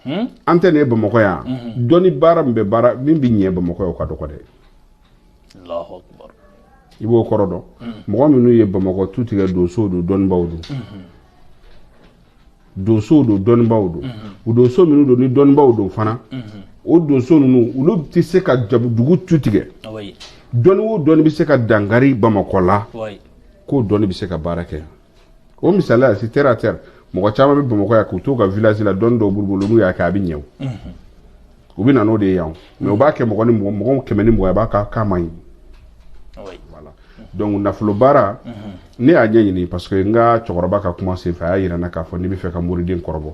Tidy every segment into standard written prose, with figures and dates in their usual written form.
An tɛ nin ye Bamakɔ yan. Dɔnni baara min bɛ baara min bɛ ɲɛ Bamakɔ yan, o ka dɔgɔ dɛ. I b'o kɔrɔ dɔn. Mɔgɔ minnu ye Bamakɔ tu tigɛ, donsow don, dɔnnibaw don. Donsow don, dɔnnibaw don. U donso minnu don ni dɔnnibaw don fana, o donso ninnu, olu tɛ se ka dugu tu tigɛ. Dɔnni o dɔnni bɛ se ka dankari Bamakɔ la, k'o dɔnni bɛ se ka baara kɛ. O misaliya, c'est terre à terre. Mɔgɔ caman bɛ Bamakɔ yan k'u t'u ka village la, dɔnni dɔw b'u bolo, n'u y'a kɛ, a bɛ ɲɛ. U bɛ na n'o de ye yan, mais u b'a kɛ mɔgɔ ni mɔgɔ, mɔgɔ 120, a b'a k'a man ɲi. Voilà, donc nafolo baara, ne y'a ɲɛɲini parce que n ka cɛkɔrɔba ka kuma senfɛ, a y'a yira n na k'a fɔ n'i bɛ fɛ ka moriden kɔrɔbɔ,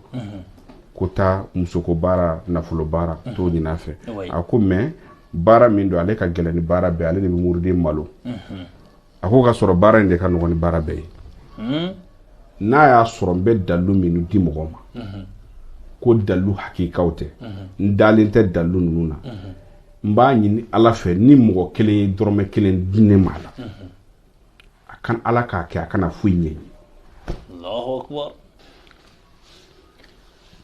ko taa musoko baara, nafolo baara, t'o ɲini a fɛ. A ko mais baara min don, ale ka gɛlɛn ni baara bɛɛ, ale de bɛ moriden malo. A ko ka sɔrɔ baara in de ka nɔgɔn ni baara bɛɛ ye. N'a y'a sɔrɔ n bɛ dalu minnu di mɔgɔ ma, ko dalu hakikaw tɛ, n dalen tɛ dalu ninnu na, n b'a ɲini Ala fɛ, ni mɔgɔ kelen ye dɔrɔmɛ kelen di ne ma a la, a kan Ala k'a kɛ a kana foyi ɲɛ. Allahu akbar,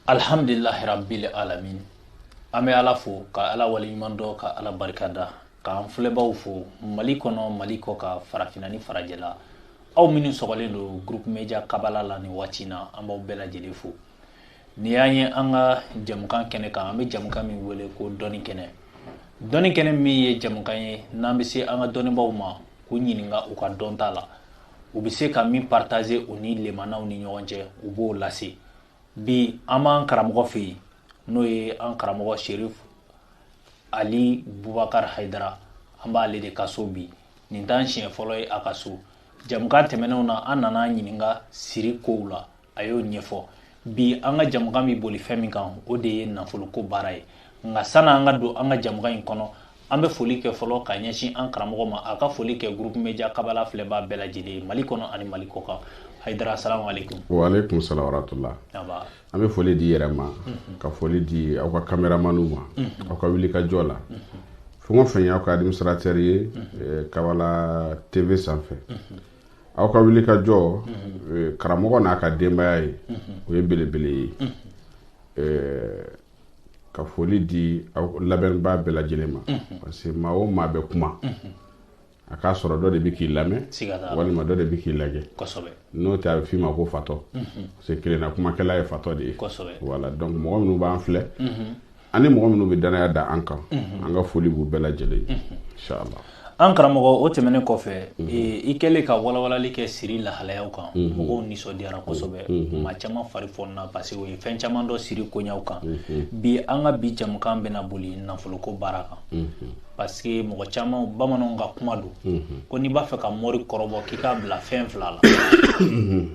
alhamdulillahi rabbil alamin. An bɛ Ala fo ka Ala waleɲuman dɔn, ka Ala barika da, k'an filɛbaw fo Mali kɔnɔ, Mali kɔ ka, farafinna ni farajɛla. Aw minnu sɔgɔlen don Groupe Media Kabala la nin waati na, an b'aw bɛɛ lajɛlen fo. Nin y'an ye an ka jamukan kɛnɛ kan, an bɛ jamukan min wele ko dɔnni kɛnɛ. Dɔnni kɛnɛ min ye jamukan ye n'an bɛ se an ka dɔnnibaw ma k'u ɲininka u ka dɔnta la, u bɛ se ka min partager u ni lemanaw ni ɲɔgɔn cɛ, u b'o lase. Bi an b'an karamɔgɔ fɛ yen, n'o ye an karamɔgɔ Sherif Ali Bubakar Hayidara. An b'ale de ka so bi. Nin t'an siɲɛ fɔlɔ ye a ka so. Jamukan tɛmɛnenw na, an nana ɲininka siri kow la, a y'o ɲɛfɔ. Bi an ka jamukan bɛ boli fɛn min kan, o de ye nafoloko baara ye. Nka sanni an ka don an ka jamukan in kɔnɔ, an bɛ foli kɛ fɔlɔ ka ɲɛsin an karamɔgɔ ma, a ka foli kɛ Groupe Media Kabala filɛbaa bɛɛ lajɛlen ye, Mali kɔnɔ ani Mali kɔ kan. Hayidara, salamu aleykum. Wa aleykum salam wa rahmatullah. An bɛ foli di yɛrɛ ma, ka foli di aw ka caméramaniw ma, aw ka wuli ka jɔ la. Fɛn o fɛn y'aw ka administrateur ye Kabala TV sanfɛ, aw ka wuli ka jɔ karamɔgɔ n'a ka denbaya ye, o ye belebele ye. Ka foli di aw labɛnbaa bɛɛ lajɛlen ma, parce que maa o maa bɛ kuma, a k'a sɔrɔ dɔ de bɛ k'i lamɛn walima dɔ de bɛ k'i lajɛ. N'o tɛ, a bɛ f'i ma ko fatɔ, parce que kelenna kumakɛla ye fatɔ de ye. Voilà, donc mɔgɔ minnu b'an filɛ ani mɔgɔ minnu bɛ danaya da an kan, an ka foli b'u bɛɛ lajɛlen ye, inshallah. An karamɔgɔ, o tɛmɛnen kɔfɛ, i kɛlen ka walawalali kɛ siri lahalayaw kan, mɔgɔw nisɔndiyara kosɛbɛ, maa caman fari fɔnna, parce que o ye fɛn caman dɔ siri koɲaw kan. Bi an ka bi jamukan bɛna boli nafoloko baara kan, parce que mɔgɔ caman, bamananw ka kuma don ko n'i b'a fɛ ka mɔri kɔrɔbɔ, k'i k'a bila fɛn fila la,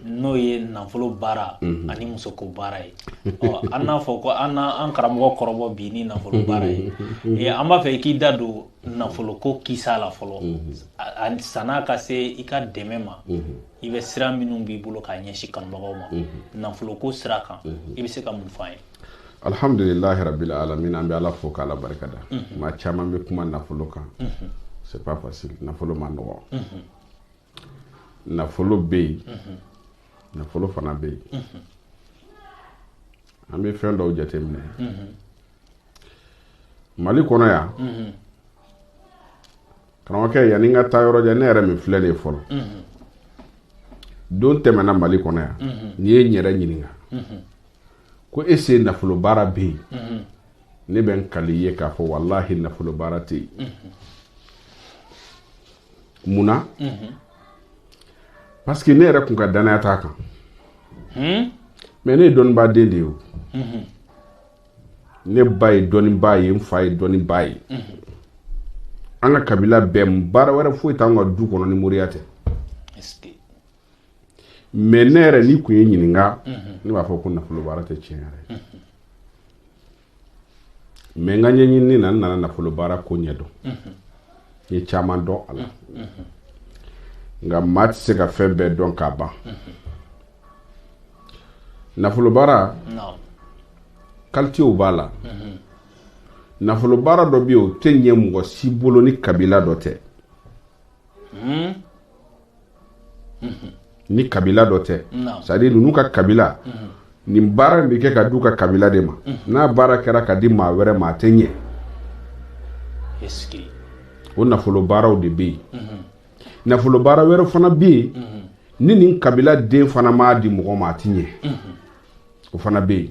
n'o ye nafolo baara ani musoko baara ye. Ɔ, an n'a fɔ ko an n'an karamɔgɔ kɔrɔbɔ bi ni nafolo baara ye, an b'a fɛ i k'i da don nafoloko kisa la fɔlɔ, san'a ka se i ka dɛmɛ ma. I bɛ sira minnu b'i bolo k'a ɲɛsin kanubagaw ma nafoloko sira kan, i bɛ se ka mun fɔ an ye? Alhamdulilahi rabbil alamin. An bɛ Ala fo k'Ala barika da. Maa caman bɛ kuma nafolo kan, c'est pas facile. Nafolo ma nɔgɔ. Nafolo bɛ yen, nafolo fana bɛ yen. An bɛ fɛn dɔw jateminɛ Mali kɔnɔ yan, karamɔgɔkɛ. Yanni n ka taa yɔrɔ jan, ne yɛrɛ min filɛ nin ye fɔlɔ, don tɛmɛna Mali kɔnɔ yan, n'i ye n yɛrɛ ɲininka ko est ce nafolo baara bɛ yen, ne bɛ n kali i ye k'a fɔ walahi, nafolo baara tɛ yen. Mun na? Parce que ne yɛrɛ kun ka danaya t'a kan. Mais ne ye dɔnnibaa den de ye. O ne ba ye dɔnnibaa ye, n fa ye dɔnnibaa ye. An ka kabila bɛɛ, baara wɛrɛ foyi t'an ka du kɔnɔ ni moriya tɛ. Mais ne yɛrɛ, n'i kun ye ɲininka, ne b'a fɔ ko nafolo baara tɛ tiɲɛ yɛrɛ. Mais n ka ɲɛɲinini na, n nana nafolo baara ko ɲɛdɔn, n ye caman dɔn a la. Nka maa tɛ se ka fɛn bɛɛ dɔn k'a ban. Nafolo baara, qualitéw b'a la. Nafolo baara dɔ bɛ yen, o tɛ ɲɛ mɔgɔ si bolo ni kabila dɔ tɛ, ni kabila dɔ tɛ. C'est à dire ninnu ka kabila. Nin baara in bɛ kɛ ka d'u ka kabila de ma. N'a baara kɛra ka di maa wɛrɛ ma, a tɛ ɲɛ. O nafolo baaraw de bɛ yen. Nafolo baara wɛrɛ fana bɛ yen, ni nin kabila den fana m'a di mɔgɔ ma, a tɛ ɲɛ. O fana bɛ yen.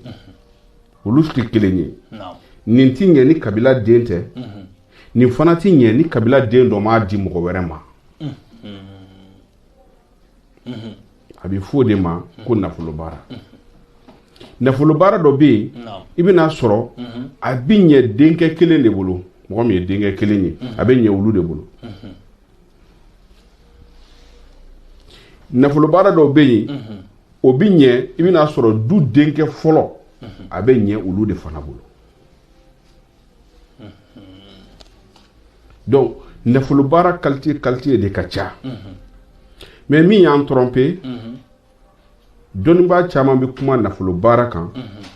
Olu tɛ kelen ye. Nin tɛ ɲɛ ni kabila den tɛ, nin fana tɛ ɲɛ ni kabila den dɔ m'a di mɔgɔ wɛrɛ ma. A bɛ f'o de ma ko nafolo baara. Nafolo baara dɔ bɛ yen, i bɛn'a sɔrɔ a bɛ ɲɛ denkɛ kelen de bolo. Mɔgɔ min ye denkɛ kelen ye, a bɛ ɲɛ olu de bolo. Nafolo baara dɔw bɛ yen, o bɛ ɲɛ, i bɛn'a sɔrɔ du denkɛ fɔlɔ, a bɛ ɲɛ olu de fana bolo. Donc nafolo baara qualité de ka ca. Mais min y'an tromper, dɔnnibaa caman bɛ kuma nafolo baara kan.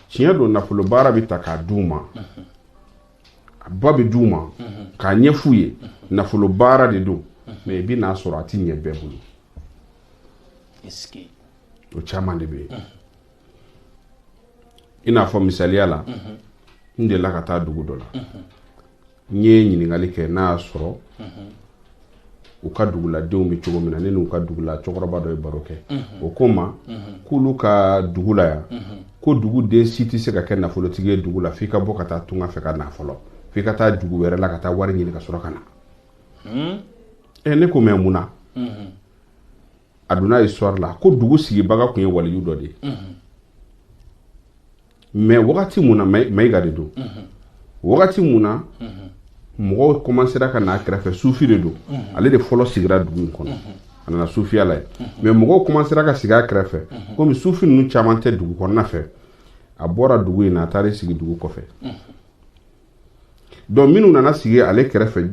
Tiɲɛ don, nafolo baara bɛ ta k'a d'u ma, a ba bɛ d'u ma k'a ɲɛf'u ye, nafolo baara de don. Mais i bɛ n'a sɔrɔ a tɛ ɲɛ bɛɛ bolo. O caman de bɛ yen. I n'a fɔ misaliya la, n delila ka taa dugu dɔ la, n ye ɲininkali kɛ n'a y'a sɔrɔ u ka duguladenw bɛ cogo min na. Ne n'u ka dugula cɛkɔrɔba dɔ ye baro kɛ. O ko n ma k'olu ka dugu la yan, ko dugu den si tɛ se ka kɛ nafolotigi ye dugu la f'i ka bɔ ka taa tunga fɛ ka na fɔlɔ, f'i ka taa dugu wɛrɛ la ka taa wari ɲini ka sɔrɔ ka na. Ne ko mais mun na? A donna histoire la ko dugu sigibaga tun ye waliyu dɔ de ye. Mais wagati mun na, Mayiga de don, wagati mun na mɔgɔw commencera ka n'a kɛrɛfɛ, sufi de don, ale de fɔlɔ sigira dugu in kɔnɔ, a nana sufiya la yen. Mais mɔgɔw commencera ka sigi a kɛrɛfɛ, komi sufi ninnu caman tɛ dugu kɔnɔna fɛ, a bɔra dugu in na, a taara sigi dugu kɔfɛ. Donc minnu nana sigi ale kɛrɛfɛ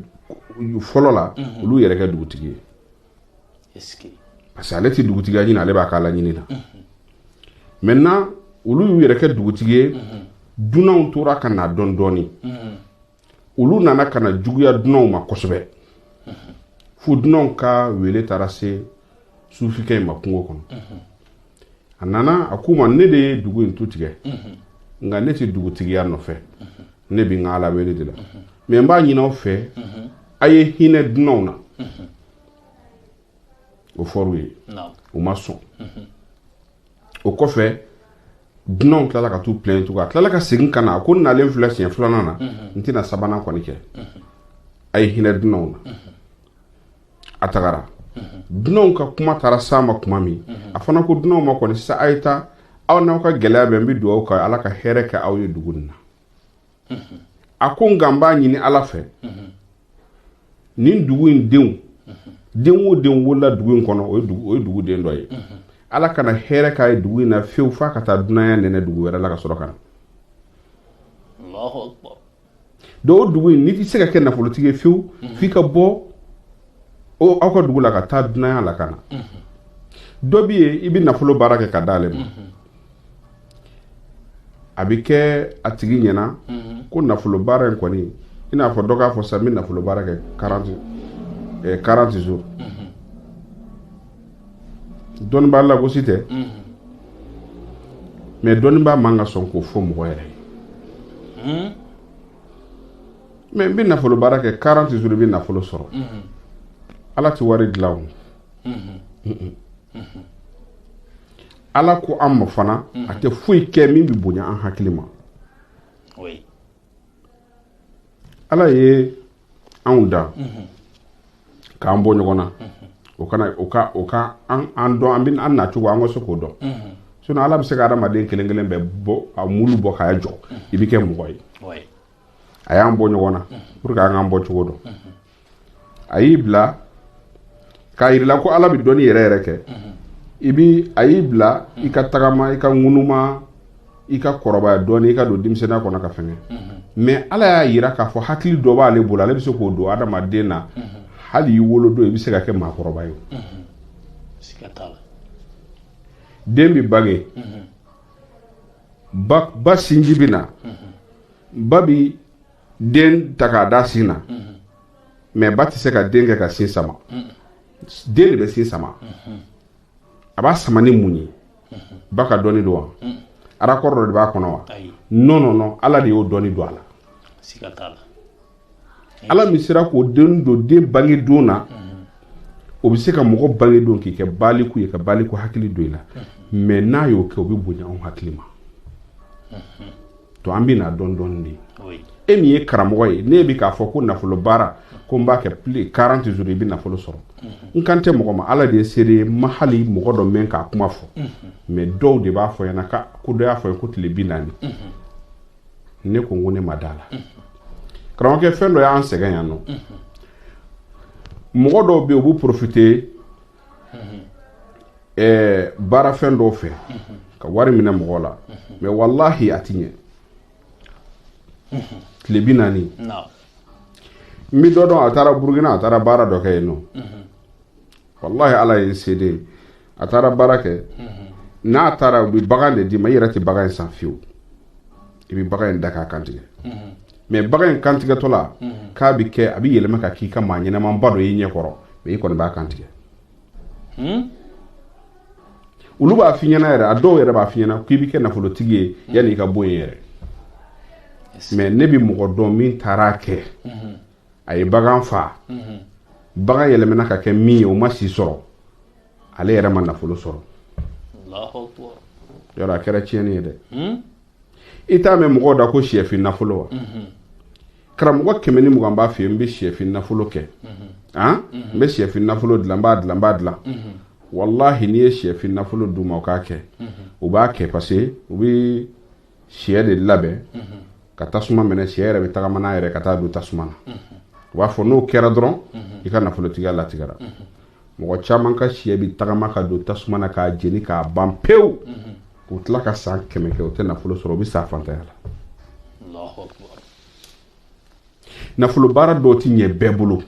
fɔlɔ la, olu yɛrɛ kɛ dugutigi ye. Parce que ale tɛ dugutigiya ɲini, ale b'a ka ala ɲini na. Maintenant olu y'u yɛrɛ kɛ dugutigi ye, dunanw tora ka na dɔɔni dɔɔni. Olu nana ka na juguya dunanw ma kosɛbɛ, fo dunanw ka wele taara se sufikɛ in ma kungo kɔnɔ. A nana, a k'u ma, ne de ye dugu in tu tigɛ, nka ne tɛ dugutigiya nɔfɛ, ne bɛ n ka ala wele de la. Mais n b'a ɲini aw fɛ, a ye hinɛ dunanw na. O fɔr'u ye, u ma sɔn. O kɔfɛ dunanw tilala ka t'u plaindre tugun. A tilala ka segin ka na, a ko n nalen filɛ siɲɛ filanan na, n tɛna sabanan kɔni kɛ, a ye hinɛ dunanw na. A tagara, dunanw ka kuma taara s'a ma tuma min, a fana ko dunanw ma kɔni sisan, a ye taa, aw n'aw ka gɛlɛya bɛ, n bɛ dugawu kɛ Ala ka hɛrɛ kɛ aw ye dugu nin na. A ko nka n b'a ɲini Ala fɛ, nin dugu in denw, den o den wolola dugu in kɔnɔ, o ye dugu den dɔ ye, Ala kana hɛrɛ k'a ye dugu in na fewu f'a ka taa dunanya nɛnɛ dugu wɛrɛ la ka sɔrɔ ka na. Donc o dugu in, n'i tɛ se ka kɛ nafolotigi ye fewu f'i ka bɔ aw ka dugu la ka taa dunanya la ka na. Dɔ bɛ yen, i bɛ nafolo baara kɛ ka d'ale ma, a bɛ kɛ a tigi ɲɛna ko nafolo baara in kɔni, i n'a fɔ dɔ k'a fɔ sisan n bɛ nafolo baara kɛ 40 jours. Dɔnnibaa lagosi tɛ, mais dɔnnibaa man ka sɔn k'o fɔ mɔgɔ yɛrɛ ye. Mais n bɛ nafolo baara kɛ 40 jours, i bɛ nafolo sɔrɔ. Ala tɛ wari dilan o. Ala ko an ma fana, a tɛ foyi kɛ min bɛ bonya an hakili ma. Ala ye anw dan k'an bɔ ɲɔgɔn na, o kana o ka o ka an dɔn, an bɛ an nacogo, an ka se k'o dɔn. Sinon Ala bɛ se ka adamaden kelen kelen bɛɛ bɔ, a mulu bɔ k'a jɔ, i bɛ kɛ mɔgɔ ye. A y'an bɔ ɲɔgɔn na pour que an k'an bɔ cogo dɔn. A y'i bila k'a yir'i la ko Ala bɛ dɔnni yɛrɛ yɛrɛ kɛ. I bi a y'i bila i ka tagama, i ka ŋunuma, i ka kɔrɔbaya dɔɔni, i ka don denmisɛnninya kɔnɔ ka fɛngɛ. Mais Ala y'a yira k'a fɔ hakili dɔ b'ale bolo, ale bɛ se k'o don adamaden na. Hali i wolo don, i bɛ se ka kɛ maakɔrɔba ye. Den bɛ bange, ba sinji bɛ na, ba bi den ta k'a da sin na, mais ba tɛ se ka den kɛ ka sin sama. Den de bɛ sin sama. A b'a sama ni mun ye? Ba ka dɔnni don wa? Raccord dɔ de b'a kɔnɔ wa? Non, non, non, Ala de y'o dɔnni don a la. Siga t'a la. Ala min sera k'o den don den bange don na, o bɛ se ka mɔgɔ bange don k'i kɛ baliku ye, ka baliku hakili don i la. Mais n'a y'o kɛ, o bɛ bonya anw hakili ma. To an bɛ na dɔɔni dɔɔni de. E min ye karamɔgɔ ye, ne bɛ k'a fɔ ko nafolo baara, ko n b'a kɛ plus 40 jours i bɛ nafolo sɔrɔ. N kan tɛ mɔgɔ ma, Ala de ye seere ye, n ma hali mɔgɔ dɔ mɛn k'a kuma fɔ. Mais dɔw de b'a fɔ ɲɛna ko dɔ y'a fɔ ye ko tile 40. Ne ko n ko ne ma da la. Karamɔgɔkɛ, fɛn dɔ y'an sɛgɛn yan nɔ. Mɔgɔ dɔw bɛ yen, u b'u profiter baarafɛn dɔw fɛ ka wari minɛ mɔgɔ la, mais walahi a ti ɲɛ. Tile 40. N bɛ dɔ dɔn, a taara Burukina, a taara baara dɔ kɛ yen nɔ. Walahi Ala ye n seede, a taara baara kɛ. N'a taara, u bɛ bagan de d'i ma, i yɛrɛ tɛ bagan in san fiyewu. I bɛ bagan in da k'a kantigɛ. Mais bagan in kantigɛtɔ la, k'a bɛ kɛ, a bɛ yɛlɛma ka k'i ka maa ɲɛnɛmanba dɔ y'i ɲɛ kɔrɔ, mais i kɔni b'a kantigɛ. Olu b'a f'i ɲɛna yɛrɛ, a dɔw yɛrɛ b'a f'i ɲɛna k'i bɛ kɛ nafolotigi ye yanni i ka bɔ yen yɛrɛ. Mais ne bɛ mɔgɔ dɔn min taara kɛ, a ye bagan fa, bagan yɛlɛmana ka kɛ min ye, o ma si sɔrɔ, ale yɛrɛ ma nafolo sɔrɔ. Yɔrɔ a kɛra tiɲɛni ye dɛ. I t'a mɛn mɔgɔw da ko siyɛfin nafolo wa? Karamɔgɔ 120 b'a fɛ yen, n bɛ siyɛfin nafolo kɛ, n bɛ siyɛfin nafolo dilan, n b'a dilan, n b'a dilan. Walahi n'i ye siyɛfin nafolo d'u ma, u k'a kɛ, u b'a kɛ, parce que u bɛ siyɛ de labɛn ka tasuma minɛ, siyɛ yɛrɛ bɛ tagama n'a yɛrɛ ka taa don tasuma na. U b'a fɔ n'o kɛra dɔrɔn, i ka nafolotigiya latigɛra. Mɔgɔ caman ka siyɛ bɛ tagama ka don tasuma na k'a jeni k'a ban pewu, k'u tila ka san 100 kɛ, u tɛ nafolo sɔrɔ, u bɛ sa fantanya la. Nafolo baara dɔw ti ɲɛ bɛɛ bolo.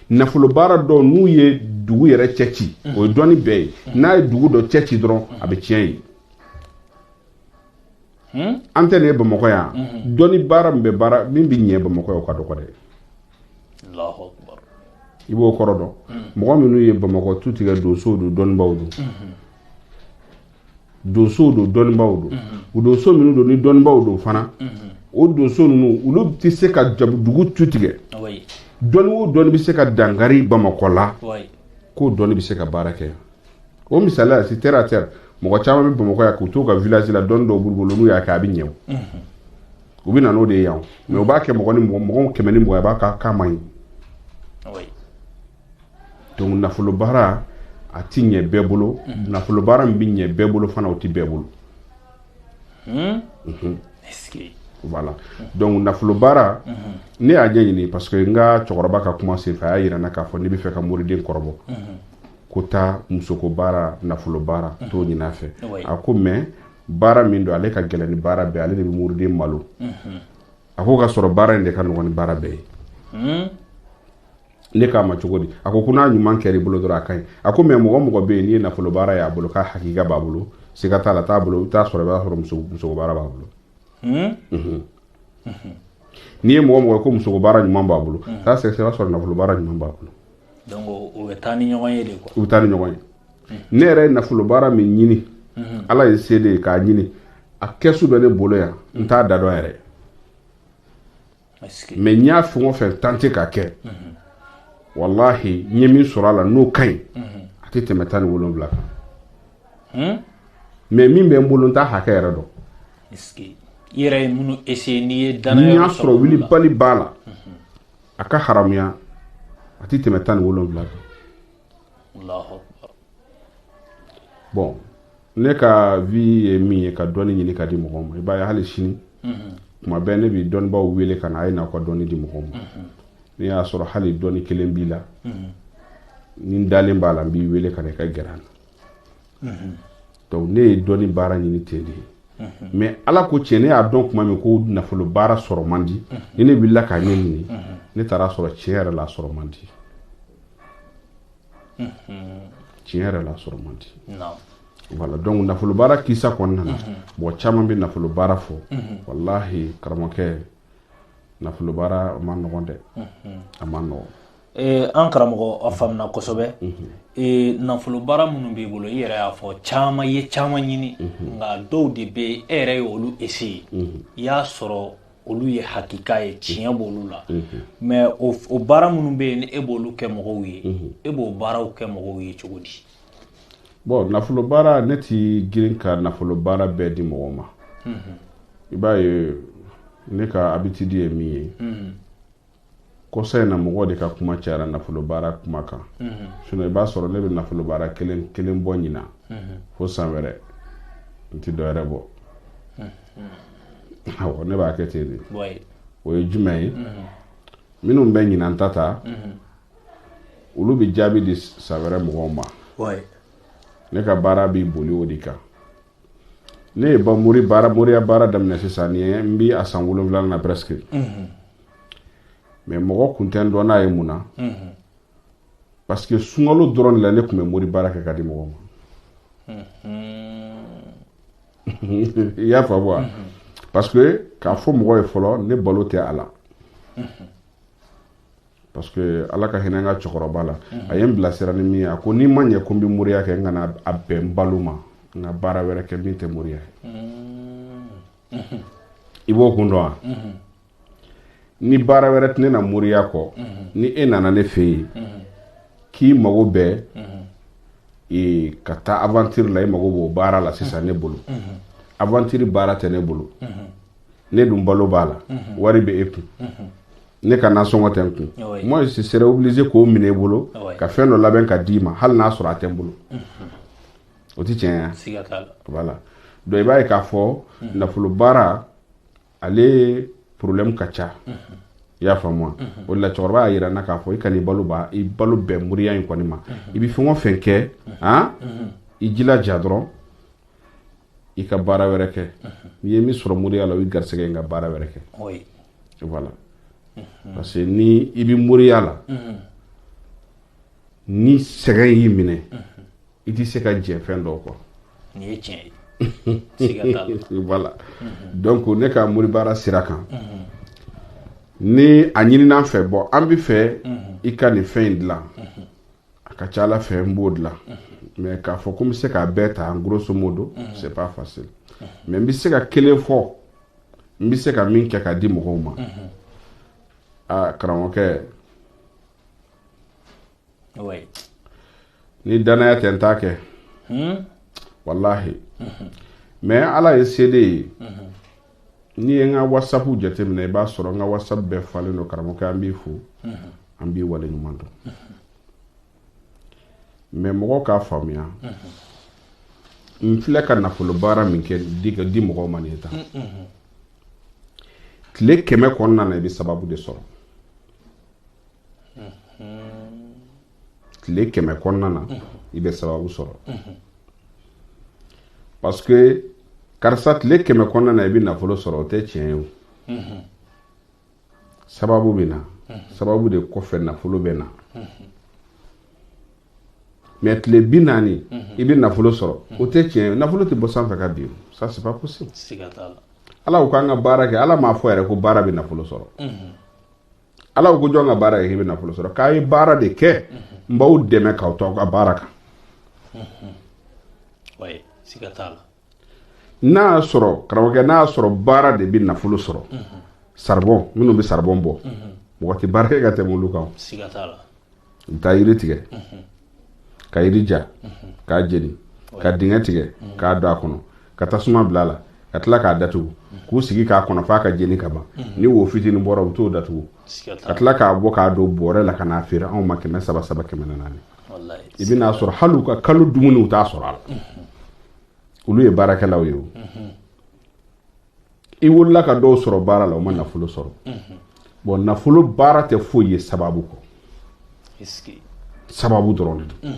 Nafolo baara dɔw n'u ye dugu yɛrɛ cɛ ci, o ye dɔnni bɛɛ ye. N'a ye dugu dɔ cɛ ci dɔrɔn, a bɛ tiɲɛ ye. An tɛ nin ye Bamakɔ yan, dɔnni baara min bɛ baara min bɛ ɲɛ Bamakɔ yan, o ka dɔgɔ dɛ. I b'o kɔrɔ dɔn. Mɔgɔ minnu ye Bamakɔ tu tigɛ, donsow don, dɔnnibaw don. Donsow don, dɔnnibaw don. O donso minnu don ni dɔnnibaw don fana, o donso ninnu, olu tɛ se ka dugu tu tigɛ. Dɔnni o dɔnni bɛ se ka dankari Bamakɔ la, k'o dɔnni bɛ se ka baara kɛ. O misaliya, c'est terre à terre. Mɔgɔ caman bɛ Bamakɔ yan k'u t'u ka village la, dɔnni dɔw b'u bolo, n'u y'a kɛ a bɛ ɲɛ o. U bɛ na n'o de ye yan, mais u b'a kɛ mɔgɔ ni mɔgɔ, mɔgɔ 120, a b'a ka k'a man ɲi. Donc nafolo baara a ti ɲɛ bɛɛ bolo. Nafolo baara min bɛ ɲɛ bɛɛ bolo fana, o ti bɛɛ bolo. Voilà. Donc nafolo baara, ne y'a ɲɛɲini parce que n ka cɛkɔrɔba ka kuma senfɛ, a y'a yira n na k'a fɔ n'i bɛ fɛ ka moriden kɔrɔbɔ, ko taa musoko baara, nafolo baara, t'o ɲini a fɛ. A ko mais baara min don, ale ka gɛlɛn ni baara bɛɛ, ale de bɛ moriden malo. A ko ka sɔrɔ baara in de ka nɔgɔn ni baara bɛɛ ye. Ne k'a ma cogo di? A ko ko n'a ɲuman kɛra i bolo dɔrɔn, a ka ɲi. A ko mais mɔgɔ mɔgɔ bɛ yen n'i ye nafolo baara y'a bolo, k'a hakika b'a bolo, siga t'a la, t'a bolo, i bɛ taa sɔrɔ, i b'a sɔrɔ musoko baara b'a bolo. N'i ye mɔgɔ mɔgɔ ko musoko baara ɲuman b'a bolo, taa sɛgɛsɛgɛ, i b'a sɔrɔ nafolo baara ɲuman b'a bolo. Donc u bɛ taa ni ɲɔgɔn ye de quoi. U bɛ taa ni ɲɔgɔn ye. Ne yɛrɛ ye nafolo baara min ɲini, Ala ye se de ye k'a ɲini, a kɛsu bɛ ne bolo yan, n t'a da dɔn yɛrɛ. Mais n y'a fɛn o fɛn tante ka kɛ, walahi n ye min sɔrɔ a la n'o ka ɲi, a tɛ tɛmɛ 17 kan. Mais min bɛ n bolo, n t'a hakɛ yɛrɛ dɔn. I yɛrɛ ye minnu essayer, n'i ye danaya N y'a sɔrɔ wulibali b'a la, a ka haramuya, a tɛ tɛmɛ 17 kan. Bon, ne ka vie ye min ye, ka dɔnni ɲini ka di mɔgɔw ma. I b'a ye hali sini, tuma bɛɛ ne bɛ dɔnnibaw wele ka na, a ye n'aw ka dɔnni di mɔgɔw ma. N'i y'a sɔrɔ hali dɔnni kelen b'i la, ni n dalen b'a la, n b'i wele ka na i ka gɛrɛ an na. Donc ne ye dɔnni baara ɲini ten de ye. Mais Ala ko tiɲɛ, ne y'a dɔn tuma min ko nafolo baara sɔrɔ man di, ni ne wulila k'a ɲɛɲini, ne taara sɔrɔ tiɲɛ yɛrɛ la, sɔrɔ man di. Tiɲɛ yɛrɛ la, sɔrɔ man di. Voilà, donc nafolo baara kisa kɔnɔna na, mɔgɔ caman bɛ nafolo baara fɔ. Walahi karamɔgɔkɛ, nafolo baara a man nɔgɔn dɛ, a man nɔgɔn. An karamɔgɔ, a faamuna kosɛbɛ. Nafolo baara minnu b'i bolo, i yɛrɛ y'a fɔ caman ye, caman ɲini, nka dɔw de bɛ e yɛrɛ ye olu essayer, i y'a sɔrɔ olu ye hakika ye, tiɲɛ b'olu la. Mais o baara minnu bɛ yen ni e b'olu kɛ mɔgɔw ye, e b'o baaraw kɛ mɔgɔw ye cogo di? Bon, nafolo baara, ne ti girin ka nafolo baara bɛɛ di mɔgɔw ma. I b'a ye, ne ka habitude ye min ye, kɔsa in na, mɔgɔw de ka kuma cayara nafolo baara kuma kan. Sinon i b'a sɔrɔ ne bɛ nafolo baara kelen kelen bɔ ɲina, fo san wɛrɛ n ti dɔ wɛrɛ bɔ. Awɔ, ne b'a kɛ ten de. O ye jumɛn ye? Minnu bɛ ɲinan ta ta, olu bɛ jaabi di san wɛrɛ mɔgɔw ma. Ne ka baara b'i boli o de kan. Ne ye ba mori baara, moriya baara daminɛ sisan, nin ye n bi a san 7nan na presque. Mais mɔgɔ kun tɛ n dɔn n'a ye. Mun na? Parce que sunkalo dɔrɔn de la, ne tun bɛ mori baara kɛ ka di mɔgɔw ma. I y'a faamu wa? Parce que k'a fɔ mɔgɔ ye fɔlɔ, ne balo tɛ a la, parce que Ala ka hinɛ n ka cɛkɔrɔba la, a ye n bilasira ni min ye, a ko n'i ma ɲɛ ko n bɛ moriya kɛ, n kana a bɛn n balo ma, n ka baara wɛrɛ kɛ min tɛ moriya ye. I b'o kun dɔn wa? Ni baara wɛrɛ tɛ ne na moriya kɔ, ni e nana ne fɛ yen k'i mago bɛ ka taa aventure la, i mago b'o baara la sisan, ne bolo, aventure baara tɛ ne bolo. Ne dun balo b'a la, wari bɛ e kun, ne ka nasɔngɔ tɛ n kun. Moi, je serais obligé k'o minɛ i bolo ka fɛn dɔ labɛn ka d'i ma, hali n'a sɔrɔ a tɛ n bolo. O tɛ tiɲɛ ye? Voilà. Donc i b'a ye k'a fɔ nafolo baara, ale problème ka ca. I y'a faamu wa? O de la cɛkɔrɔba y'a yira n na k'a fɔ i kan'i balo ba i balo bɛn moriya in kɔni ma. I bɛ fɛn o fɛn kɛ, han, i jilaja dɔrɔn i ka baara wɛrɛ kɛ. N'i ye min sɔrɔ moriya la, o y'i garisɛgɛ ye, ka baara wɛrɛ kɛ. Voilà, parce que ni i bɛ moriya la, ni sɛgɛn y'i minɛ, i tɛ se ka jɛ fɛn dɔw kɔ. Nin ye tiɲɛ ye, siga t'a la. Voilà. Donc ne ka mori baara sira kan, ni a ɲinina an fɛ, bɔn, an bɛ fɛ i ka nin fɛn in dilan, a ka ca Ala fɛ n b'o dilan. Mais k'a fɔ ko n bɛ se k'a bɛɛ ta, en grosso modo, c'est pas facile. Mais n bɛ se ka kelen fɔ, n bɛ se ka min kɛ ka di mɔgɔw ma. Aa, karamɔgɔkɛ, ni danaya tɛ, n t'a kɛ, walahi. Mais Ala ye seede ye, n'i ye n ka WhatsApp jateminɛ, i b'a sɔrɔ n ka WhatsApp bɛɛ falen don. Karamɔgɔkɛ, an b'i fo, an b'i waleɲuman dɔn. Mais mɔgɔw k'a faamuya, n filɛ ka nafolo baara min kɛ di ka di mɔgɔw ma nin ye tan, tile 100 kɔnɔna na, i bɛ sababu de sɔrɔ. Tile 100 kɔnɔna na, i bɛ sababu sɔrɔ. Parce que karisa, tile 100 kɔnɔna na, i bɛ nafolo sɔrɔ, o tɛ tiɲɛ ye. O sababu bɛ na, sababu de kɔfɛ nafolo bɛ na. Mais tile 40 i bɛ nafolo sɔrɔ, o tɛ tiɲɛ ye. Nafolo tɛ bɔ sanfɛ ka bin, ça c'est pas possible. Siga t'a la. Ala ko k'an ka baara kɛ. Ala m'a fɔ yɛrɛ ko baara bɛ nafolo sɔrɔ. Ala ko jɔn ka baara kɛ k'i bɛ nafolo sɔrɔ? K'a ye baara de kɛ, n b'aw dɛmɛ k'aw to aw ka baara kan. Oui, siga t'a la. N'a y'a sɔrɔ, karamɔgɔkɛ, n'a y'a sɔrɔ baara de bɛ nafolo sɔrɔ, saribɔn minnu bɛ saribɔn bɔ, mɔgɔ tɛ baara kɛ ka tɛmɛ olu kan. Siga t'a la. U bɛ taa yiri tigɛ, ka yiri ja, k'a jeni, ka dingɛ tigɛ, k'a don a kɔnɔ, ka tasuma bila a la, ka tila k'a datugu, k'u sigi k'a kɔnɔ f'a ka jeni ka ban. Ni wo fitinin bɔra, u bɛ t'o datugu, Siga t'a ka la. tila k'a bɔ k'a don bɔrɛ la ka n'a feere anw ma 300, saba, 400. Wallahi. I bɛn'a sɔrɔ hali u ka kalo dumuni, u t'a sɔrɔ a la. Olu ye baarakɛlaw ye. O i wolola ka dɔw sɔrɔ baara la, u ma nafolo sɔrɔ. Bon, nafolo baara tɛ foyi ye sababu kɔ. Est-ce que Sababu dɔrɔn de don.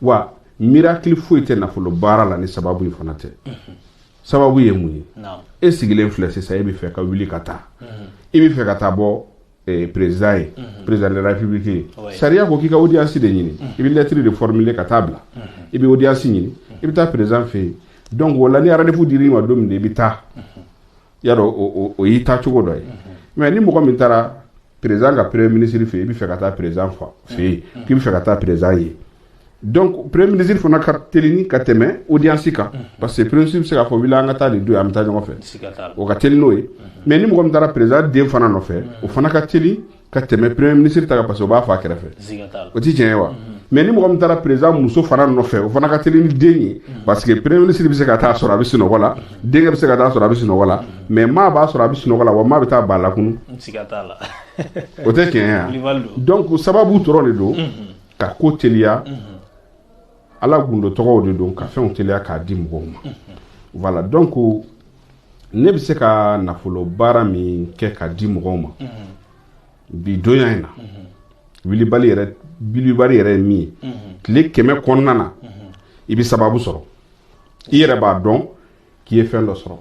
Wa miracle foyi tɛ nafolo baara la ni sababu in fana tɛ. Sababu ye mun ye? E sigilen filɛ sisan, e bɛ fɛ ka wuli ka taa, i bɛ fɛ ka taa bɔ président ye, président de la République ye. Sariya ko k'i ka audience de ɲini. I bɛ lettre de formuler ka taa bila, i bɛ audience ɲini, i bɛ taa président fɛ yen. Donc o la, ni rendez-vous dir'i ma don min na, i bɛ taa. Y'a dɔn, o y'i taa cogo dɔ ye. Mais ni mɔgɔ min taara Président ka premier ministre fɛ yen, i bɛ fɛ ka taa président fɛ yen, k'i bɛ fɛ ka taa président ye. Donc premier ministre fana ka teli ka tɛmɛ audience kan, parce que premier ministre bɛ se k'a fɔ wuli an ka taa nin don, an bɛ taa ɲɔgɔn fɛ, o ka teli n'o ye. Mais ni mɔgɔ min taara président den fana nɔfɛ, o fana ka teli ka tɛmɛ premier ministre ta kan, parce que o b'a fɔ a kɛrɛfɛ. O ti tiɲɛ ye wa? Mais ni mɔgɔ min taara président muso fana nɔfɛ, o fana ka teli ni den ye, parce que premier ministre bɛ se ka taa sɔrɔ a bɛ sunɔgɔ la, denkɛ bɛ se ka taa sɔrɔ a bɛ sunɔgɔ la, mais maa b'a sɔrɔ a bɛ sunɔgɔ la, wa maa bɛ taa ba lakunu. O tɛ tiɲɛ ye wa? Donc sababu dɔrɔn de don ka ko teliya. Ala gundo tɔgɔw de don ka fɛnw teliya k'a di mɔgɔw ma. Voilà, donc ne bɛ se ka nafolo baara min kɛ ka di mɔgɔw ma bi donya in na, wulibali yɛrɛ, wulibali yɛrɛ ye min ye, tile 100 kɔnɔna na, i bɛ sababu sɔrɔ, i yɛrɛ b'a dɔn k'i ye fɛn dɔ sɔrɔ.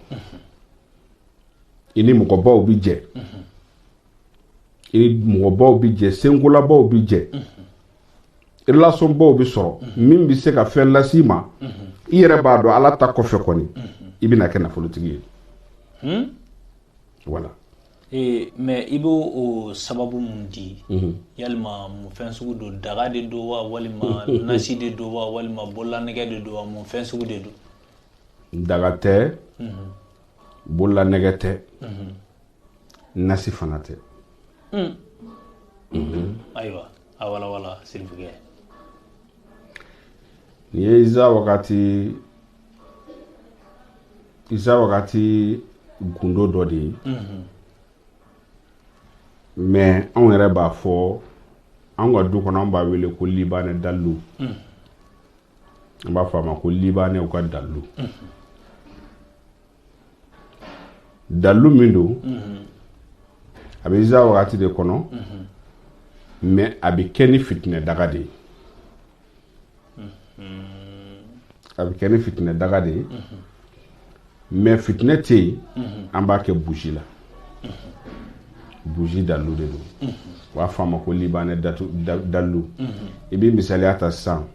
I ni mɔgɔbaw bɛ jɛ, i ni mɔgɔbaw bɛ jɛ, senkolabaw bɛ jɛ, relation baw bɛ sɔrɔ min bɛ se ka fɛn las'i ma. I yɛrɛ b'a dɔn Ala ta kɔfɛ kɔni, i bɛna kɛ nafolotigi ye. Voilà. Mais i b'o o sababu mun di, yalima mun fɛn sugu don? Daga de don wa, walima nasi de don wa, walima bololanɛgɛ de don wa, mun fɛn sugu de don? Daga tɛ, bololanɛgɛ tɛ, nasi fana tɛ. Ayiwa, a walawala Sirifukɛ. Nin ye Isa wagati, Isa wagati gundo dɔ de ye. Mais anw yɛrɛ b'a fɔ anw ka du kɔnɔ, an b'a wele ko libanɛ dalu. An b'a fɔ a ma ko libanɛw ka dalu. Dalu min don, a bɛ Isa wagati de kɔnɔ, mais a bɛ kɛ ni fitinɛ daga de ye. A bɛ kɛ ni fitinɛ daga de ye, mais fitinɛ tɛ yen, an b'a kɛ bougie la. Bougie dalu de don, u b'a fɔ a ma ko libanɛ dalu. I bɛ misaliya ta sisan,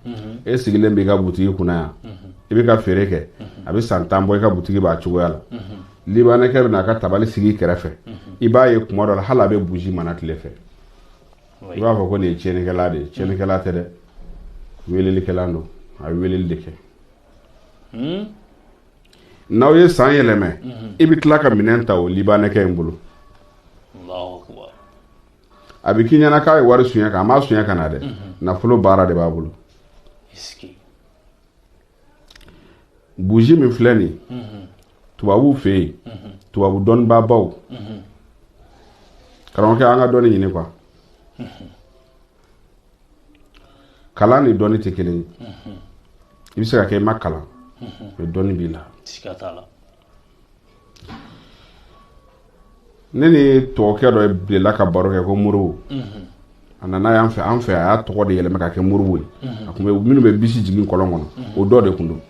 e sigilen b'i ka butigi kunna yan, i bɛ ka feere kɛ, a bɛ san 10 bɔ, i ka butigi b'a cogoya la. Libanɛkɛ bɛ n'a ka tabali sigi i kɛrɛfɛ, i b'a ye kuma dɔ la hali a bɛ bougie mana tile fɛ. I b'a fɔ ko nin ye tiɲɛnikɛla de ye. Tiɲɛnikɛla tɛ dɛ, welelikɛla don, a bɛ weleli de kɛ. N'aw ye san yɛlɛmɛ, i bɛ tila ka minɛn ta o libanɛkɛ in bolo. A bɛ k'i ɲɛna k'a ye wari suɲɛ kan, a m'a suɲɛ ka na dɛ, nafolo baara de b'a bolo. Bougie min filɛ nin ye, tubabuw fɛ yen, tubabu dɔnnibaabaw, karamɔgɔkɛ, an ka dɔnni ɲini quoi. Kalan ni dɔnni tɛ kelen ye. I bɛ se ka kɛ i ma kalan, mais dɔnni b'i la. Ne ni tɔgɔkɛ dɔ delila ka baro kɛ ko Moribo. A nana yan fɛ, an fɛ, a y'a tɔgɔ de yɛlɛma ka kɛ Moribo ye. A tun bɛ minnu bɛ bisi jigin kɔlɔn kɔnɔ, o dɔ de tun don.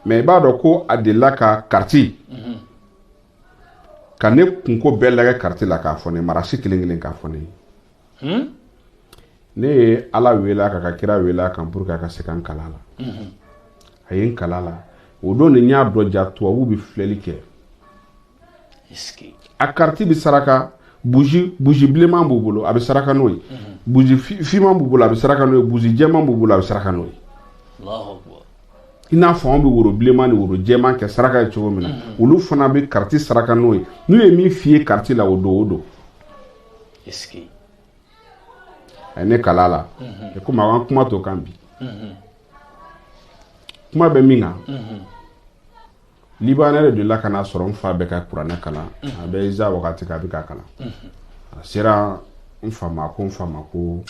Mais i b'a dɔn ko a delila ka kariti ka ne kunko bɛɛ lajɛ kariti la k'a fɔ ne marasi kelen kelen k'a fɔ ne ye. Ne ye Ala wele a kan ka kira wele a kan pour que a ka se ka n kalan la. A ye n kalan la. O don de n y'a dɔn ja tubabu bɛ filɛli kɛ. A kariti bɛ saraka, bougie bilenman b'u bolo, a bɛ saraka n'o ye. Bougie finman b'u bolo, a bɛ saraka n'o ye. Bougie jɛman b'u bolo, a bɛ saraka n'o ye. I n'a fɔ anw bɛ woro bilenman ni woro jɛman kɛ saraka ye cogo min na, olu fana bɛ kariti saraka n'o ye. N'u ye min f'i ye kariti la, o don o don. A ye ne kalan la. Komi an kuma t'o kan bi. Kuma bɛ min kan, libanɛ de delila ka n'a sɔrɔ n fa bɛ ka kuranɛ kalan. A bɛ Isa wagati kan, a bɛ k'a kalan. A sera n fa ma, ko n fa ma ko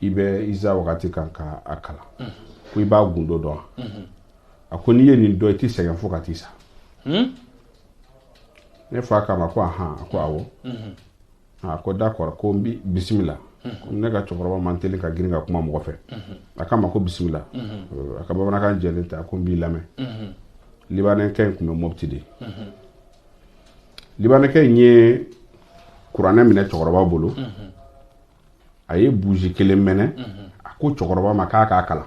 i bɛ Isa wagati kan ka a kalan, ko i b'a gundo dɔn. A ko n'i ye nin dɔn, i t'i sɛgɛn fo ka t'i sa. Ne fa k'a ma ko ahan, a ko awɔ. A ko d'accord, ko n bi bisimila. Komi ne ka cɛkɔrɔba man teli ka girin ka kuma mɔgɔ fɛ, a k'a ma ko bisimila. A ka bamanankan jɛlen tɛ, a ko n b'i lamɛn. Libanɛkɛ in tun bɛ Mopti de. Libanɛkɛ in ye kuranɛ minɛ cɛkɔrɔba bolo, a ye bougie kelen mɛnɛ, a ko cɛkɔrɔba ma k'a k'a kalan.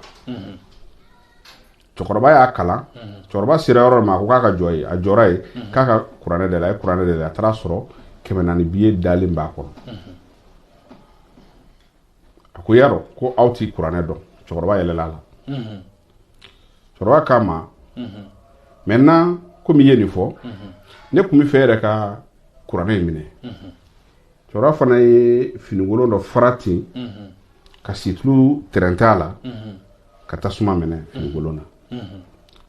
Cɛkɔrɔba y'a kalan. Cɛkɔrɔba sera yɔrɔ ma, a ko k'a ka jɔ yen, a jɔra yen, k'a ka kuranɛ dayɛlɛ. A ye kuranɛ dayɛlɛ, a taara sɔrɔ 400 biye dalen b'a kɔnɔ. A ko yarɔ ko aw ti kuranɛ dɔn. Cɛkɔrɔba yɛlɛla a la. Cɛkɔrɔba k'a ma, maintenant komi i ye nin fɔ, ne tun bɛ fɛ yɛrɛ ka kuranɛ in minɛ. Cɛkɔrɔba fana ye finikolon dɔ fara ten ka situlu tɛrɛntɛ a la ka tasuma minɛ finikolon na.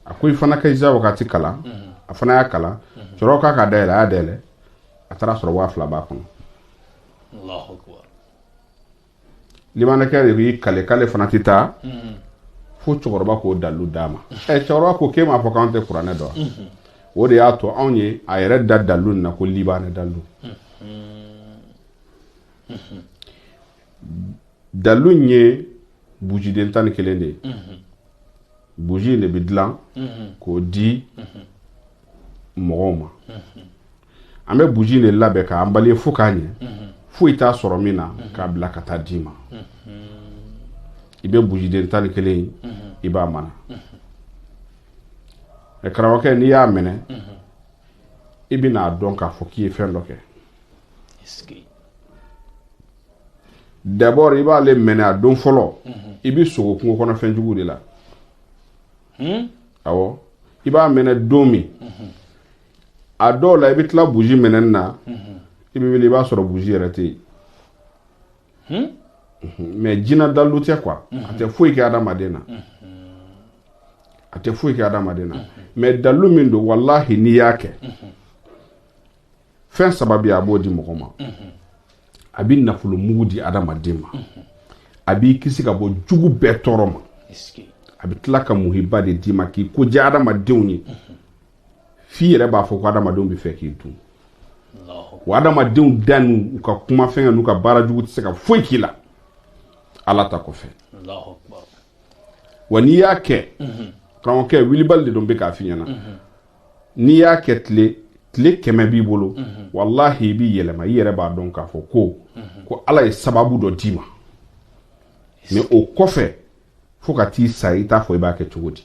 A ko i fana ka iza wagati kalan. A fana y'a kalan. Cɛkɔrɔba k'a k'a dayɛlɛ, a y'a dayɛlɛ, a taara sɔrɔ 2000 b'a kɔnɔ. Libanɛkɛ de y'i kale k'ale fana tɛ taa fo cɛkɔrɔba k'o dalilu d'a ma. Cɛkɔrɔba ko k'e m'a fɔ k'anw tɛ kuranɛ dɔn. O de y'a to anw ye a yɛrɛ da dalilu nin na ko libanɛ dalilu. Dalilu in ye bujiden 11 de ye. Buji in de bɛ dilan k'o di mɔgɔw ma. An bɛ buji in de labɛn k'an bali fo k'a ɲɛ, foyi t'a sɔrɔ min na, k'a bila ka taa d'i ma. I bɛ bujiden 11 in, i b'a mana. Karamɔgɔkɛ, n'i y'a minɛ, i bɛn'a dɔn k'a fɔ k'i ye fɛn dɔ kɛ. D'abord i b'ale minɛ a don fɔlɔ, i bɛ sogo kungo kɔnɔ fɛnjugu de la. Awɔ, i b'a minɛ don min, a dɔw la i bɛ tila buji minɛni na, i bɛ wuli i b'a sɔrɔ buji yɛrɛ tɛ yen. Mais jinɛ dalilu tɛ quoi, a tɛ foyi kɛ adamaden na, a tɛ foyi kɛ adamaden na. Mais dalilu min don, walahi n'i y'a kɛ, fɛn saba bɛ yen a b'o di mɔgɔ ma. A bɛ nafolo mugu di adamaden ma, a b'i kisi ka bɔ jugu bɛɛ tɔɔrɔ ma, a bɛ tila ka muhiba de d'i ma k'i ko diya adamadenw ye, f'i yɛrɛ b'a fɔ ko adamadenw bɛ fɛ k'i dun. Wa adamadenw da n'u ka kuma fɛngɛ n'u ka baara jugu tɛ se ka foyi k'i la Ala ta kɔfɛ. Wa n'i y'a kɛ, karamɔgɔkɛ, wulibali de don bɛ k'a f'i ɲɛna. N'i y'a kɛ tile 100 b'i bolo, walahi i b'i yɛlɛma, i yɛrɛ b'a dɔn k'a fɔ ko Ala ye sababu dɔ d'i ma. Mais o kɔfɛ fo ka t'i sa, i t'a fɔ i b'a kɛ cogo di.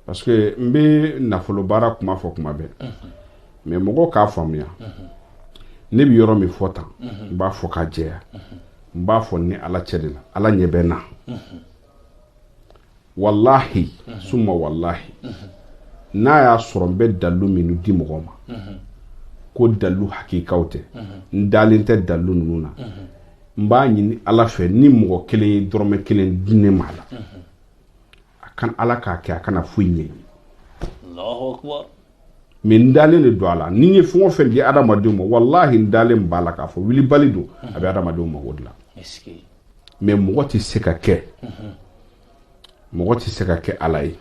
Parce que n bɛ nafolo baara kuma fɔ kuma bɛɛ, mais mɔgɔw k'a faamuya, ne bɛ yɔrɔ min fɔ tan, n b'a fɔ ka jɛya, n b'a fɔ ni Ala cɛ de la, Ala ɲɛ bɛ n na. Walahi suma walahi, n'a y'a sɔrɔ n bɛ dalilu minnu di mɔgɔ ma ko dalilu hakikaw tɛ, n dalen tɛ dalilu ninnu na, n b'a ɲini Ala fɛ ni mɔgɔ kelen ye dɔrɔmɛ kelen di ne ma la, a kan Ala k'a kɛ a kana foyi ɲɛ. Mais n dalen de don a la, ni n ye fɛn o fɛn di adamadenw ma, walahi n dalen b'a la k'a fɔ wulibali don, a bɛ adamadenw mago dilan. Mais mɔgɔ tɛ se ka kɛ, mɔgɔ tɛ se ka kɛ Ala ye.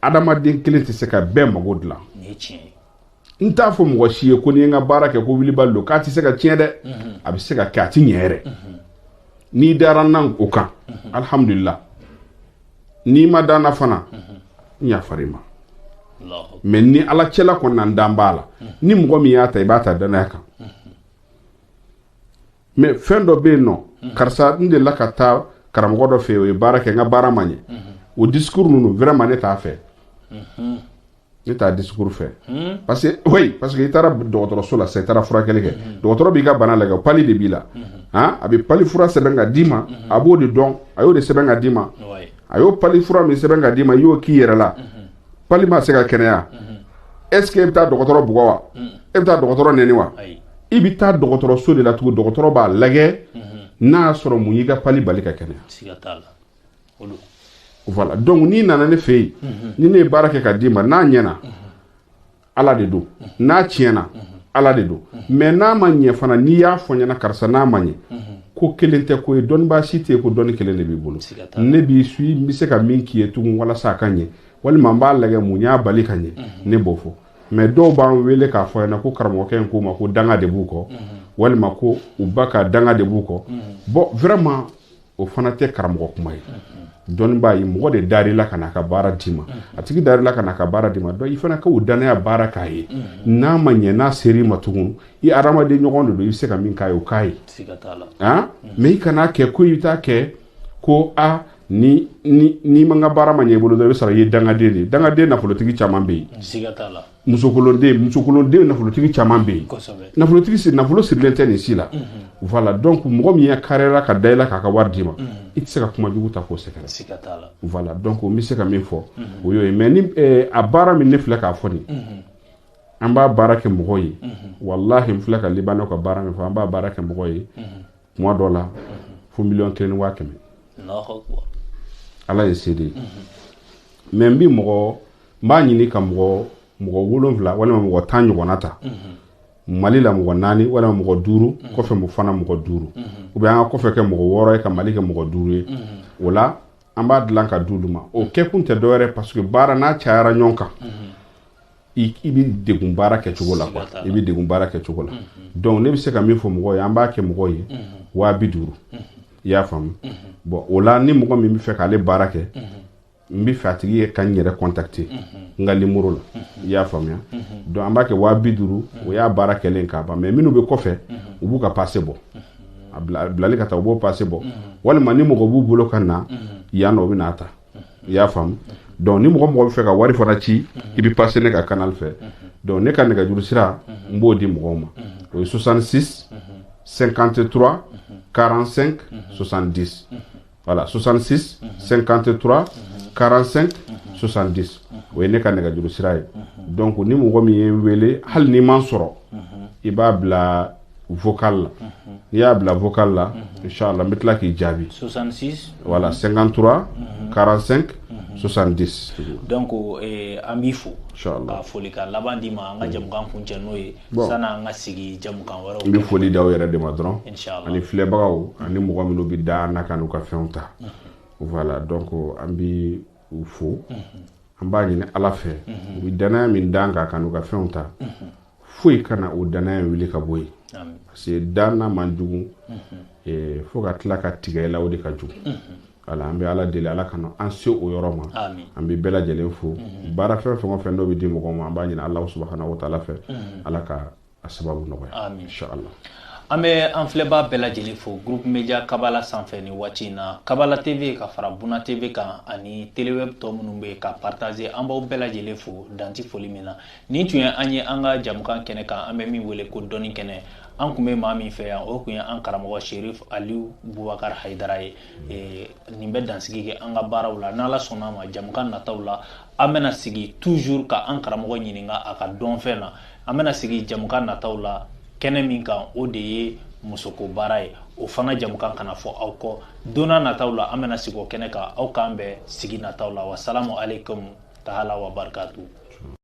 Adamaden kelen tɛ se ka bɛɛ mago dilan. N t'a fɔ mɔgɔ si ye ko n'i ye n ka baara kɛ ko wulibali don k'a tɛ se ka tiɲɛ dɛ, a bɛ se ka kɛ, a tɛ ɲɛ yɛrɛ. N'i dara n na o kan, alhamdulillah. N'i ma da n na fana, n yafar'i ma. Mais ni Ala cɛla kɔni na, n dan b'a la. Ni mɔgɔ min y'a ta, i b'a ta danaya kan. Mais fɛn dɔ bɛ yen nɔ, karisa n delila ka taa karamɔgɔ dɔ fɛ yen, o ye baara kɛ, n ka baara ma ɲɛ. O discours ninnu vraiment ne t'a fɛ. Ne t'a discours fɛ. Parce que oui, parce que i taara dɔgɔtɔrɔso la sisan, i taara furakɛli kɛ. Dɔgɔtɔrɔ b'i ka bana lajɛ, pali de b'i la. Han, a bɛ pali fura sɛbɛn ka d'i ma, a b'o de dɔn, a y'o de sɛbɛn ka d'i ma. A y'o pali fura min sɛbɛn ka d'i ma, i y'o k'i yɛrɛ la. Pali ma se ka kɛnɛya. Est-ce que e bɛ taa dɔgɔtɔrɔ bugɔ wa? E bɛ taa dɔgɔtɔrɔ nɛni wa? I bɛ taa dɔgɔtɔrɔso de la tugun, dɔgɔtɔrɔ b'a lajɛ n'a y'a sɔrɔ mun y'i ka pali bali ka kɛnɛya. Voilà, donc n'i nana ne fɛ yen, ni ne ye baara kɛ ka d'i ma, n'a ɲɛna, Ala de don, n'a tiɲɛna, Ala de don. Mais n'a ma ɲɛ fana, n'i y'a fɔ ɲɛna karisa n'a ma ɲɛ, ko kelen tɛ ko ye, dɔnnibaa si tɛ yen ko dɔnni kelen de b'i bolo. Ne b'i su, n bɛ se ka min k'i ye tugun walasa a ka ɲɛ, walima n b'a lajɛ mun y'a bali ka ɲɛ, ne b'o fɔ. Mais dɔw b'an wele k'a fɔ ɲɛna ko karamɔgɔkɛ in k'u ma ko danga de b'u kɔ, walima ko u ba ka danga de b'u kɔ. Bon, vraiment o fana tɛ karamɔgɔ kuma ye. Dɔnnibaa ye mɔgɔ de dar'i la ka n'a ka baara d'i ma, a tigi dar'i la ka n'a ka baara d'i ma, donc i fana k'o danaya baara k'a ye. N'a ma ɲɛ, n'a ser'i ma tugun, i adamaden ɲɔgɔn de don, i bɛ se ka min k'a ye o k'a ye. Mais i kan'a kɛ ko i bɛ taa kɛ ko a Ni ni n'i ma n ka baara ma ɲɛ i bolo dɔrɔn, i bɛ sɔrɔ i ye dangaden de ye. Dangaden nafolotigi caman bɛ yen. Siga t'a la. Musokolonden nafolotigi caman bɛ yen. Nafolotigi si nafolo sirilen tɛ nin si la. Voilà, donc mɔgɔ min ye kariyara ka da i la k'a ka wari d'i ma, i tɛ se ka kuma jugu ta k'o sɛgɛrɛ. Siga t'a la. Voilà, donc n bɛ se ka min fɔ, o y'o ye. Mais ni a baara min ne filɛ k'a fɔ nin, an b'a baara kɛ mɔgɔ ye. Walahi, n filɛ ka Libanɛw ka baara min fɔ, an b'a baara kɛ mɔgɔ ye kuma dɔ la fo 1 100 000. Allahu akbar. Ala ye se de ye. Mais n bi mɔgɔ n b'a ɲini ka mɔgɔ 7 walima mɔgɔ 10 ɲɔgɔnna ta Mali la, mɔgɔ naani walima mɔgɔ duuru, kɔfɛ mo fana mɔgɔ duuru, ou bien an ka kɔfɛ kɛ mɔgɔ wɔɔrɔ ye, ka Mali kɛ mɔgɔ duuru ye. O la an b'a dilan ka d'olu ma. O kɛkun tɛ dɔwɛrɛ, parce que baara n'a cayara ɲɔgɔn kan, i bɛ degun baara kɛcogo la quoi. I bɛ degun baara kɛcogo la. Donc ne bɛ se ka min fɔ mɔgɔw ye, an b'a kɛ mɔgɔw ye 50 000. I y'a faamu? Bon, o la ni mɔgɔ min bɛ fɛ k'ale baara kɛ, n bɛ fɛ a tigi ye ka n yɛrɛ contacter n ka numéro la. I y'a faamuya? Donc an b'a kɛ 50 000. O y'a baara kɛlen k'a ban. Mais minnu bɛ kɔfɛ, u b'u ka passe bɔ, a bilali ka taa, u b'o passe bɔ, walima ni mɔgɔ b'u bolo ka na yan nɔ, u bɛ n'a ta. I y'a faamu? Donc ni mɔgɔ bɛ fɛ ka wari fana ci, i bɛ passer ne ka canal fɛ. Donc ne ka nɛgɛjuru sira, n b'o di mɔgɔw ma, o ye 66 53 45 70. Voilà, 66 53 45 70, o ye ne ka nɛgɛjuru sira ye. Donc ni mɔgɔ min ye n wele, hali n'i ma n sɔrɔ, i b'a bila vocal la. N'i y'a bila vocal la, inchallah n bɛ tila k'i jaabi. 66. Voilà, 53 45 70. Donc an b'i fo. Inchallah. Ka folikan laban d'i ma, an ka jamukan kuncɛ n'o ye, Bon. san'an ka sigi jamukan wɛrɛw N bɛ kɛnɛ. foli d'aw yɛrɛ de ma dɔrɔn, Inchallah. ani filɛbagaw, ani mɔgɔ minnu bɛ da an na ka n'u ka fɛnw ta. Voilà, donc an bɛ u fo. An b'a ɲini Ala fɛ, u bɛ danaya min d'an kan ka n'u ka fɛnw ta, foyi kana o danaya in wuli ka bɔ yen. Amin. Parce que danna man jugu, fo ka tila ka tigɛ i la, o de ka jugu. Voilà, an bɛ Ala deli, Ala kana an se o yɔrɔ ma. Amin. An bɛ bɛɛ lajɛlen fo. Baara fɛn fɛn o fɛn n'o bɛ di mɔgɔw ma, an b'a ɲini Ala subahana wa taala fɛ, Ala ka a sababu nɔgɔya. Amin. Inshallah. An bɛ an filɛbaa bɛɛ lajɛlen fo Groupe Media Kabala sanfɛ nin waati in na, Kabala TV ka fara Buna TV kan ani teleweb tɔ minnu bɛ yen ka partager. An b'aw bɛɛ lajɛlen fo danti foli min na. Nin tun ye an ye an ka jamukan kɛnɛ kan, an bɛ min wele ko dɔnni kɛnɛ. An kun bɛ maa min fɛ yan, o kun ye an karamɔgɔ Sherif Aliyu Bubakar Hayidara ye. Nin bɛ dansigi kɛ an ka baaraw la. N'Ala sɔnna a ma, jamukan nataw la, an bɛna sigi toujours ka an karamɔgɔ ɲininka a ka dɔnfɛn na. An bɛna sigi jamukan nataw la kɛnɛ min kan, o de ye musoko baara ye. O fana jamukan kana fɔ aw kɔ don n'a nataw la. An bɛna sigi o kɛnɛ kan. Aw k'an bɛn sigi nataw la. Wasalamu aleykum taala wa barakatu.